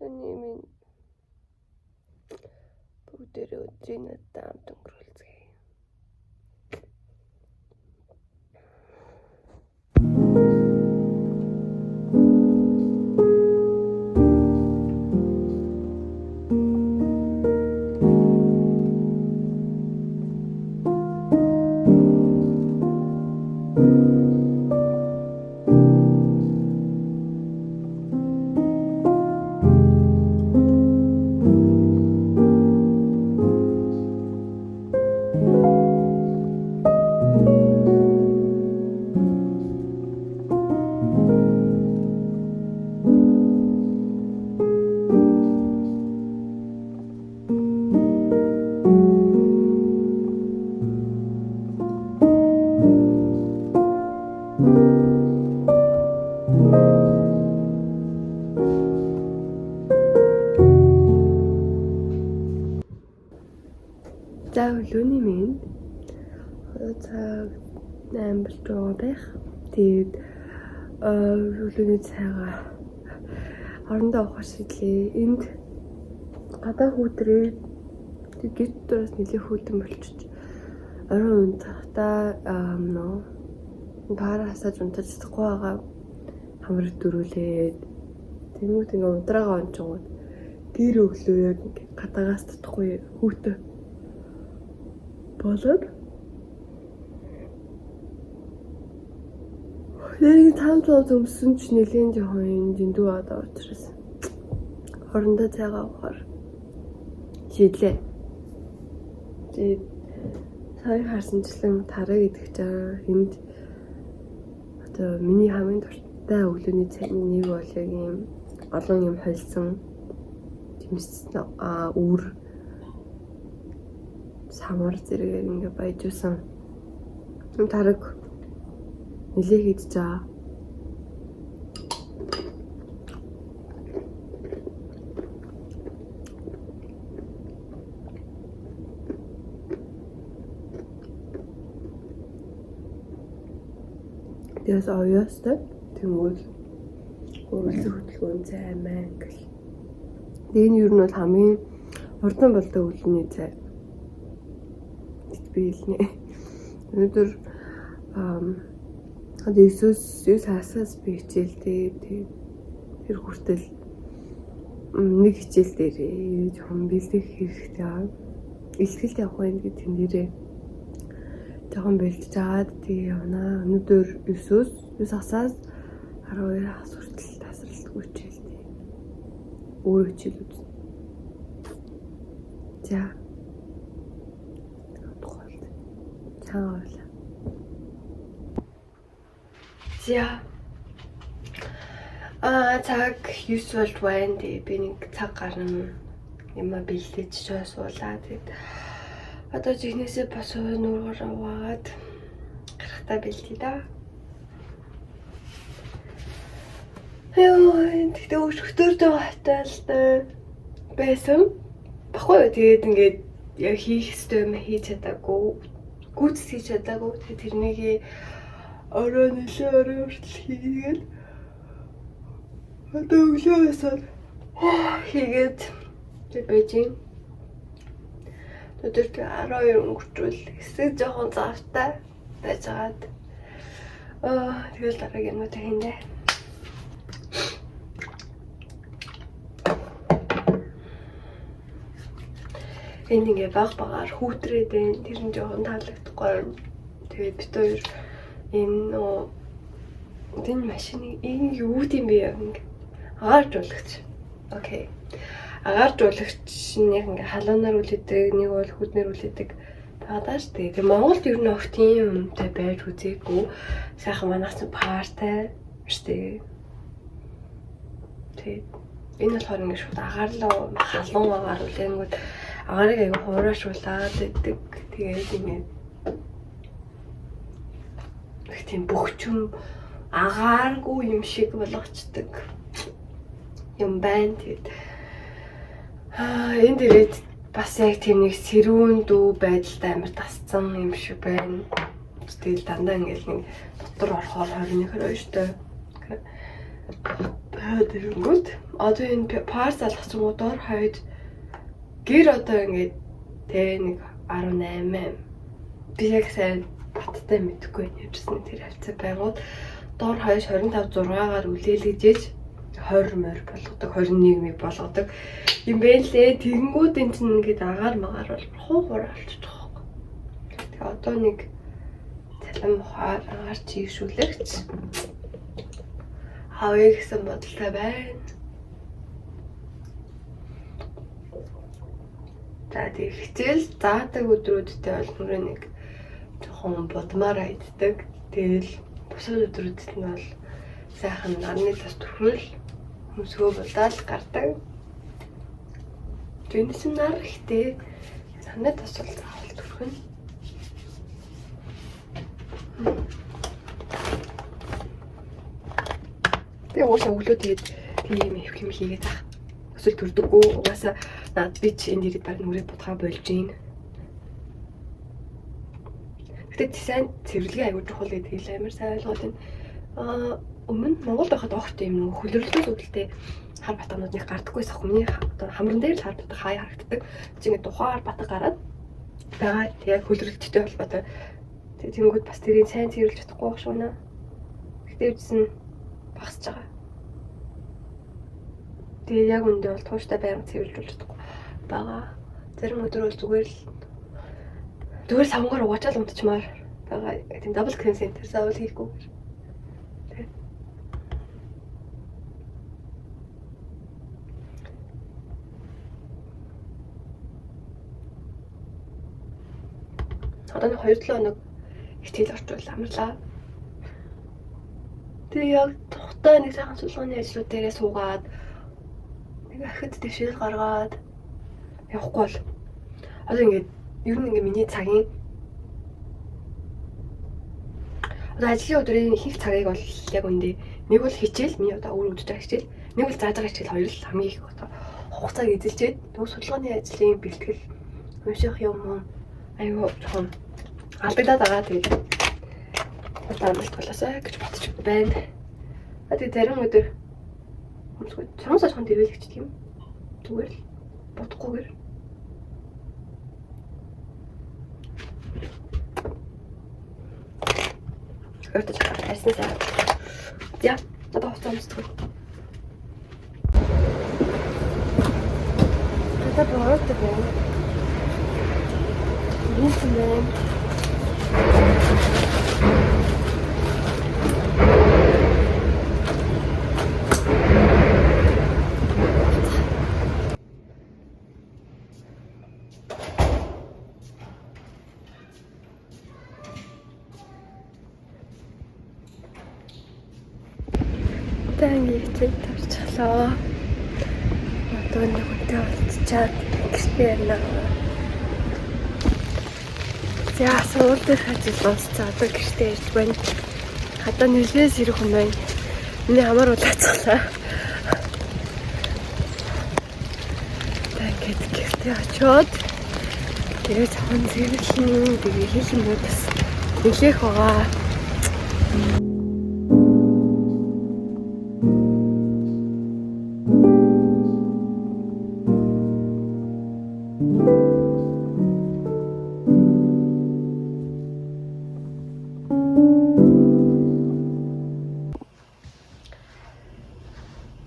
Өглөөний минь бүгдээрээ өдрийн надад амт өнгөрүүлцгээе. За өглөөний мэнд. Одоо цаг 8 болж байгаа байх. Тэгээд өглөөний цайгаа орондоо уухаар шийдлээ. Энд гадаа хүүтрээ гэр дотроос нэлээд хүйтэн болчих. Оройн унтахдаа нөө пара хасаж унтаж чадахгүй байгаа хамар дөрүүлээд тэнгуут ингээ унтраагаа ончингууд гэр өглөө яг ингээ гадаагаас татахгүй хүүтэ болоод яг там цоо өмсөн ч нэлээд жоохон юм дэндүү байгаа учраас орондоо цайгаа уухаар шийдлээ. Тэгээд сая харсанчлан тараа гэдэг чинь энд одоо миний хамгийн дуртай өглөөний цайны нэг бол яг ийм олон юм холсон тэмс үр самар зэрэгээр ингээ баяжуулсан юм тараг нэлээ хийдэж байгаа. Тэгээс оёостой тэнгуул өрөлдөх хөдөлгөөн цай маа гэл. Тэгээ энэ ер нь бол хамгийн хурдан болдог өглөөний цай гэж би хэлнэ. Өнөөдөр одоо 9-өөс 9 хасаас би хичээлдээ. Тэгээд тэр хүртэл нэг хичээл дээр жоохон бэлдэх хэрэгтэй аа. Илтгэлд явах байх гэдэг тэн дээрээ жоохон бэлдэж аваад тэгээ явнаа. Өнөөдөр 9-өөс 9 хасаас 12 хас хүртэл тасралтгүй хичээлдээ. Өөрөө хичээл үзнэ. За. Тухайлт. Цаан авлаа. За. Цаг 9 болж байна. Тэгээ би нэг цаг гарна юмаа бэлдэж чой суулаа. Тэгээд одоо жигнэсээ босоо нүүргээр угаагаад гарахтаа бэлдээ да. Йоо, тэгтээ өшгөтөртэй хатаалтай байсан. Баггүй юу? Тэгээд ингээд яг хийх ёстой юм хийж чадаагүй. Гүйцэтгэж чадаагүй. Тэгээд тэрнийг орой нэлээ орой хүртэл хийгээд одоо өглөө босоод хийгээд тэг байж юм. Өдөр 12 өнгөрчүүл хэсэг жоохон завтай байжгаад тэгэл дараагийн юмнуудыг хийнэ. Энэ ингээ баг багаар хүүтрээд байна. Тэр нь жоохон таалагдахгүй. Тэгээд бит хоёр энэ нөө энэ машины энэ юу гэм бэ яг ингээ агааржуулагч. Окей. Агааржуулагч нь яг ингээ халуунаар үлээдэг, нэг бол хүднэр үлээдэг байгаа шүү дээ. Тэгээ Монголд ер нь огт ийм юмтай байж үзээгүй. Сайхан манайх ч партай шүү дээ. Тэгээд энэ болохоор ингээ шууд агаарлаа халуун агаар үлээнгүүд агаарыг аягүй хураашуулаад байдаг. Тэгээд ингээ их тийм бөхчм агааргүй юм шиг болгочдөг юм байна. Тэгээд энд ирээд бас яг тийм нэг сэрүүн дүү байдалтай амар тасцсан юм шиг байна. Тэгэл дандаа ингээл нэг дотор орохоор 21 22-той. Тэгэнгүүт одоо энэ пар залгах юм уу дор хойд гэр одоо ингээд тэ нэг 18 би яг сайн баттай мэдэхгүй байна явжсэн тэр хавцаа байгууд дор хойш 25 6-аар үлээлгэж 20 морь болгодог, 21 мэг болгодог юм бэ лээ. Тэгэнгүүт энэ чинь ингээд агаар магаар бол хуу хураа болчих жоох. Тэгээ одоо нэг цалин мухаар агаар чийгшүүлэгч авъя гэсэн бодолтой байна. За тэгээ хичээл заадаг өдрүүдтэй бол нүрээ нэг жоохон будмаар иддэг. Тэгэл бусад өдрүүдэд нь бол сайхан нарны тос түрхэл хөмсгөө будаал гардаг. Тэрнээс нь нар ихтэй нарны тос бол заавал түрхэн. Тэгээ уусаа өглөө тэгээд тийм их юм хийгээд ах. Өсөл төрдөггүй. Угаасаа над би чи энд ирээд баг нүрээ будгаа болж гин. Гэтэ сайн цэвэрлэгээ аягүй чухал гэдгийг л амар сайн ойлгоод байна. Аа өмнө Монголд байхад огт юм нөгөө хөлөрлөлтөөс үүдэлтэй хар батганууд нэг гардаггүй сах. Миний одоо хамран дээр л хар батга хаяа харагддаг. Чи ингээд тухайн хар батга гараад байгаа. Яг хөлөрлөлттэй холбоотой. Тэнгүүд бас тэрийг сайн цэвэрлж чадахгүй байх шүү нэ. Гэтэ үжсэн багасж байгаа. Тэгээ яг үндэ бол тууштай байнга цэвэрлж чадахгүй байгаа. Зарим өдөр бол зүгээр л савнгаар угаачаал унтчмаар байгаа. Тийм double cleansing тэр заавал хийхгүйгээр. Тэ. Одоо нэг 2-7 хоног хичээл орчвол амарлаа. Тэгээ яг тухтай нэг сайхан судалгааны ажлууд дээрээ суугаад нэг ахид дэвшил гаргаад явахгүй бол одоо ингээд ер нь ингээд миний цагийн одоо ажлын өдрийн ихэнх цагийг бол яг үндэ нэг бол хичээл, миний одоо үр өгдөж байгаа хичээл, нэг бол зааж байгаа хичээл, хоёр л хамгийн их одоо хугацааг эзэлчээд нөгөө судалгааны ажлын бэлтгэл унших юм уу айгүй жоохон алдагдаад байгаа. Тэгээд одоо амралт болоосай гэж бодож байна. Тэгээ зарим өдөр өмсгөө чамаас жоохон дэвэлгчдэг юм. Зүгээр л бодохгүйгээр. Өөртөө харсан сайн. За, одоо хувцас өмсдөг. Одоо бороотой байна. Юусэн бэ? Одоо ингээд хичээл тавьчихлаа. Одоо нэг хүнтэй уулзчаад гэртээ ярина. За, сургууль дээрх ажил дууссан. Одоо гэртээ ирж байна. Одоо нэлээд сэрэх юм байна. Миний хамаар улаацглаа. Одоо ингээд гэртээ очиод тэгээ жоохон цэвэрлэн тэгээ хийх юм бас нэлээх байгаа.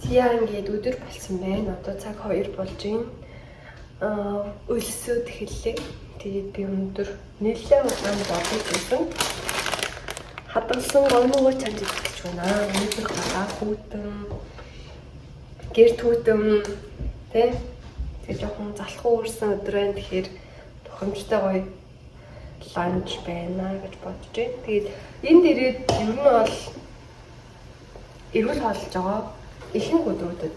За ингээд өдөр болсон байна. Одоо цаг 2 болж байна. Өлсөөд эхэллээ. Тэгээд би өнөөдөр нэлээд удаан бодож байсан. Хадгалсан гомгоо чанж идэх гэж байна. Өнөөдөр гадаа хүүтэн, гэр түүтэн тэ. Тэгээд жоохон залхуу үрсэн өдөр байна. Тэгэхээр тохиромжтой гоё ланч байна гэж бодож байна. Тэгээд энд ирээд ер нь бол эрүүл хооллож байгаа. Ихэнх өдрүүдэд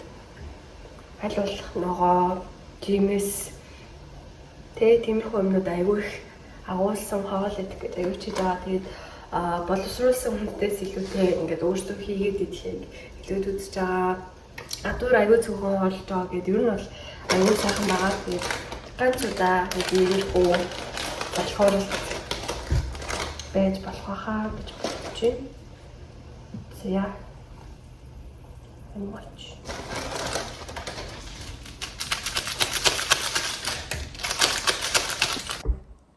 аль болох ногоо, жимс тэ тиймэрхүү юмнууд айгүй их агуулсан хоол идэх гэж аюу чиж байгаа. Тэгээд боловсруулсан хүнтээс илүүтэй ингээд өөрсдөө хийгээд идэхийг илүүд үзэж байгаа. Гадуур аюу цөөхөн хоолж байгаа гэдэг ер нь бол аюу сайхан байгаа. Тэгээд ганц удаа нэг иймэрхүү болохоор байж болох хаа гэж бодож байна. За. And watch.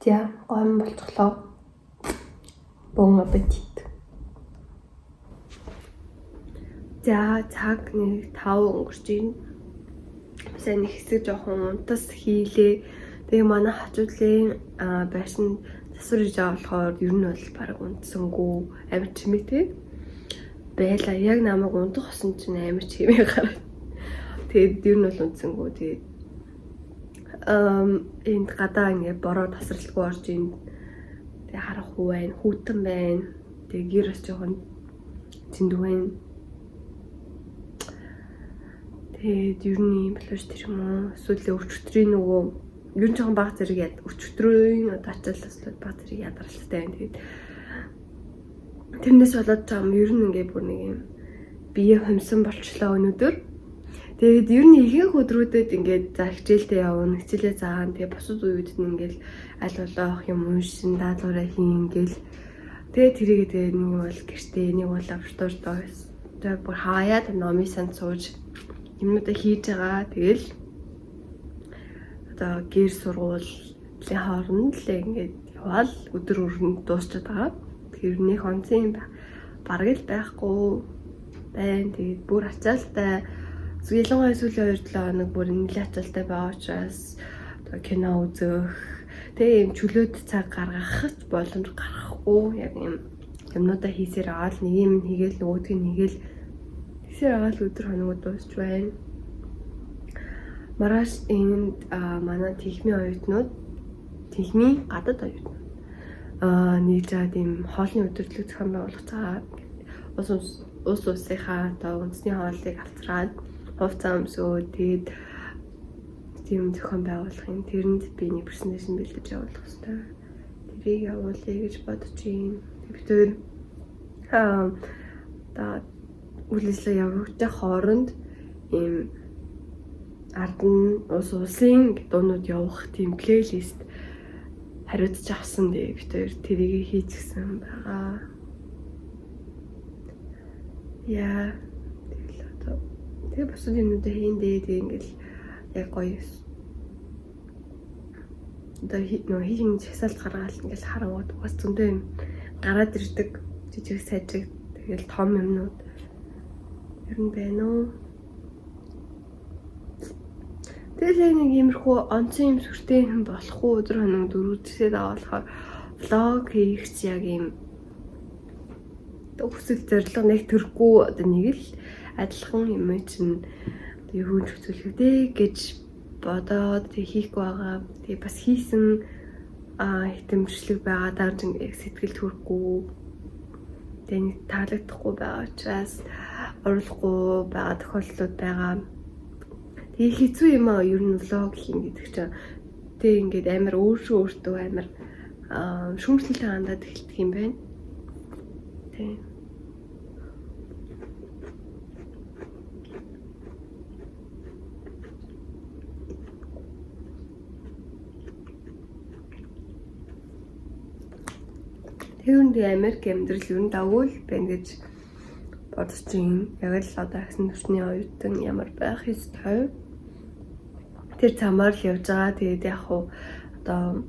За, гоймон болчихлоо. Bon appetit. За, цаг нэг 5 өнгөрч байна. Сайн нэг хэсэг жоохон унтас хийлээ. Тэгээ манай хажуудлын байшин засвар хийж байгаа болохоор ер нь бол баг унтсангүй, амар чимээтэй байла. Яг намайг унтах болсон чинь амар чимээ гараад. Тэгээд ер нь бол унтсангүй. Тэгээд энд гадаа ингээ бороо тасралтгүй орж ийн. Тэгээ харахгүй байна, хүйтэн байна. Тэгээ гэр бас жоохон зэндүү байна. Тэгээд ер нь юм болооч тэр юм уу? Эсвэл өчигдрийн нөгөө ер нь жоохон баг зэрэг яд өчигдрийн одоо ачаал туслаад баг зэрэг ядаралтай байна. Тэгээд тэрнээс болоод жам ер нь ингээ бүр нэг юм бие хумсан болчлоо өнөөдөр. Тэгээд ер нь ихэнх өдрүүдэд ингээд за хичээлдээ явна, хичээлээ заана. Тэгээд бусад үеүд нь ингээд аль болох юм уншин, даалгавраа хийн ингээл. Тэгээд тэрийгээ тэгээд нэг бол гэртээ, нэг бол лабораторид тэгээд бүр хаяад номын санд сууж юмнуудаа хийж байгаа. Тэгэл одоо гэр сургуулийн хооронд л ингээд яваал өдөр өрн дуусчаад байгаа. Тэгэхээр нэг онцын юм бараг л байхгүй байна. Тэгээд бүр ачаалтай ялангуяа сүүлийн 2-7 хоног бүр нэлээд ачаалтай байгаа учраас одоо кино үзэх, тэгээ юм чөлөөт цаг гаргах боломж гаргахгүй яг юм юмнуудаа хийсээр байгаа л нэг юм хийгээл нөгөөдг нь хийгээл тэгсээр байгаа л өдөр хоногуд дуусч байна. Маргааш энд манай техмийн оюутнууд, техмийн гадаад оюутнууд нэг жаад ийм хоолны өдөрлөг зохион байгуулах байгаа. Улс улсынхаа одоо үндэсний хоолыг авчраад хувцас өмсөө тэгээд тийм зохион байгуулах юм. Тэрэнд би нэг презентацийн бэлдэж явуулах хэрэгтэй. Тэрийг явуулъя гэж бодож байна. Бид хоёр одоо үйл ажиллагаа явагдах хооронд ийм ард нь улс улсын дуунууд явах тийм плейлист хариуцж авсан. Тэгээ бид хоёр тэрийг хийчихсэн байгаа. Яа, тэгэл одоо тэгээ бусад юмнуудаа хийн дээ. Тэгээ ингээл яг гоё одоо нөө хийх жагсаалт гаргаал ингээл харангууд угаас зөндөө юм гараад ирдэг, жижиг сажиг тэгэл том юмнууд ер нь байна уу. Тэгэл нэг иймэрхүү онцон юм сүртэй юм болохгүй өдөр хоног дөрөвдсээд байгаа болохоор влог хийх чи яг ийм хүсэл зорилго нэг төрөхгүй одоо нэг л адилхан юм чинь юу ч үзүүлэх үү гэж бодоод тэг хийхгүй байгаа. Тэгээ бас хийсэн хитэмжлэг байгаа даа яг сэтгэл төрөхгүй. Тэгээ нэг таалагдахгүй байгаа учраас оруулахгүй байгаа тохиолдлууд байгаа. Тэгээ хэцүү юм аа ер нь влог хийн гэдэг чинь. Тэгээ ингээд амар өөршөө өөртөө амар шүүмжлэлтэй хандаад эхэлдэг юм байна. Тэг. Тэр нь Америк амьдрал ер нь давгүй л байна гэж бодож байна. Яг л одоо агсан түвшний оюутан ямар байх ёстой. Тэр замаар л явж байгаа. Тэгээд яг хуу одоо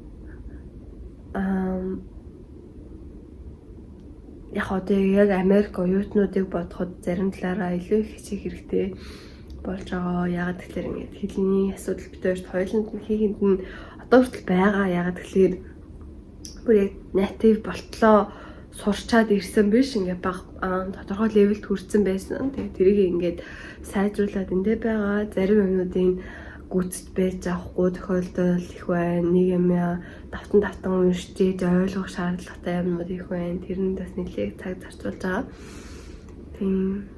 яг одоо яг Америк оюутнуудыг бодоход зарим талаараа илүү их хичээх хэрэгтэй болж байгаа. Ягаад гэхээр ингээд хэлний асуудал бид хоёрт хоёуланд нь хийхэнд нь одоо хүртэл байгаа. Ягаад гэхээр бүр яг native болтлоо сурчаад ирсэн биш. Ингээд баг тодорхой левелд хүрсэн байсан. Тэгээд тэрийг ингээд сайжруулад эндээ байгаа. Зарим юмнуудын гүйцэд байж авахгүй тохиолдол их байна. Нэг юм давтан уншиж ойлгох шаардлагатай юмнууд их байна. Тэрэнд бас нэлээд цаг зарцуулж байгаа. Тийм.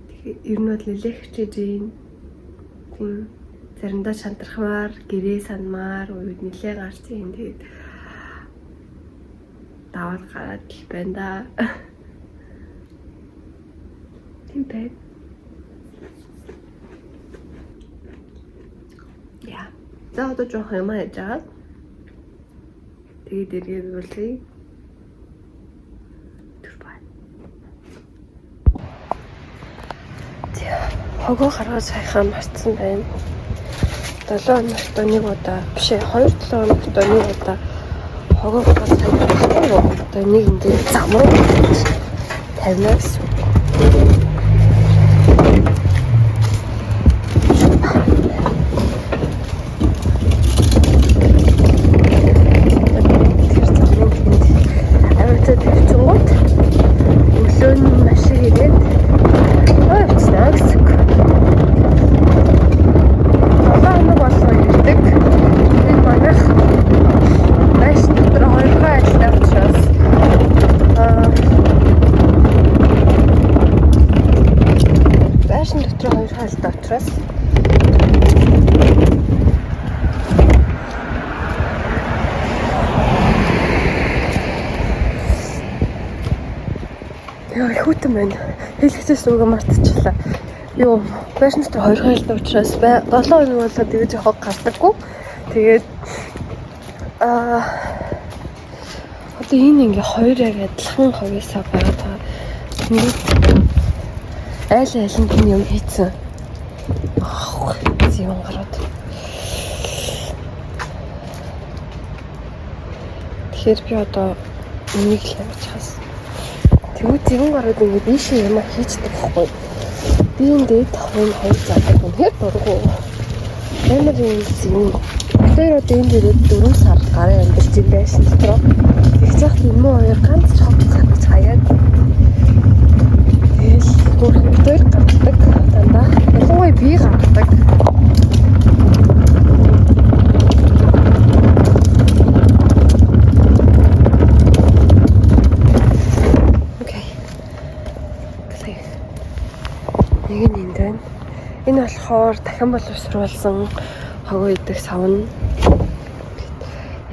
Тэгэхээр ер нь бол нэлээд хичээж байна. Тийм. Заримдаа шантрахмаар, гэрээ санмаар үед нэлээд гарч ийн. Тэгээд даваад гараад л байна да. Тийм байна. Яа. За одоо жоохон юм яаж байгаа. Тэгээд эргээд уулзъя. Түр бай. Хогоо гаргаж хайхаа мартсан байна. 7 хоногт нэг удаа биш ээ 2-7 хоногт нэг удаа хогоо гаргаж хайх байхгүй юу? Одоо нэг ингээд зам руу тавина гэсэн үг. Тэр замын тэнд авиацаа тавьчихгууд өглөө нь машин ирээд явчихна гэсэн үг. 7 хоног болоо ирдэг. Тэгээд манайх байшин дотор 2 айлтай учраас байшин дотор 2 айлтай учраас яа их хүтэн байна. Хэлэхээс үгээ мартчихлаа. Юу байшин дотор 2 айлтай учраас 7 хоног болоо тэгэж хог гардаггүй. Тэгээд одоо энэ ингээ хоёр яг адилхан хогоосаа байгаа та. Тэгээд айл айланд нь юм хийцэн. Аах, зэвэн гараад. Тэгэхээр би одоо энийг л авч хас. Тэгвэл зэвэн гараад ингээ ийшээ юм хийчдэг байхгүй. Би энэ дээд тавын хоёр задаг үнэхээр дургу. Амар юм зэвэн. Тэр одоо энэ дээрээ 4 сар гарan амьдарч юм байсан дотор. Тэгж яхад юм уу хоёр ганц ч хог гаргаж хаяаг. Тэгэл бүр тэр гаргадаг дандаа. Ялангуяа би гаргадаг. Окей. Clear. Нэг нь энд байна. Энэ болохоор дахин боловсруулсан хогоо идэх савна.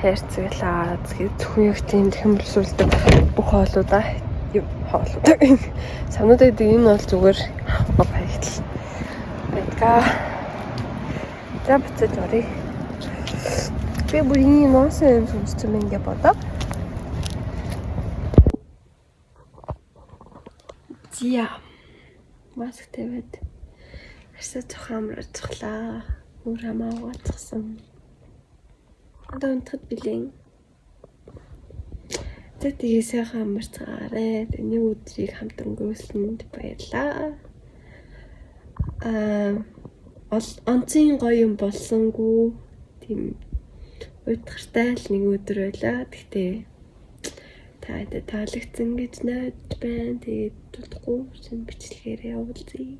Хайрцаглаа. Зөвхөн яг тийм дахин боловсруулдаг бүх хоолуудаа хоолуудаа савнуудаа идэг. Энэ бол зүгээр хаягдал байдгаа. За буцаж оръё. Би бүр энэ нонсон юм сонссон юм ингээ бодоо. Зя. Маск тавиад арьсаа цохон амраацглаа. Нүр хамаа угаацсан. Одоо унтахад бэлэн. За тэгээ сайхан амарцгаарай. Нэг өдрийг хамт өнгөрөөсөнд баярлалаа. Онцгийн гоё юм болсонгүй. Тийм уйтгартай л нэг өдөр байлаа. Тэгтээ та таалагдсан гэж найдаж байна. Тэгээд тулахгүй шинэ бичлэгээрээ уулзъя.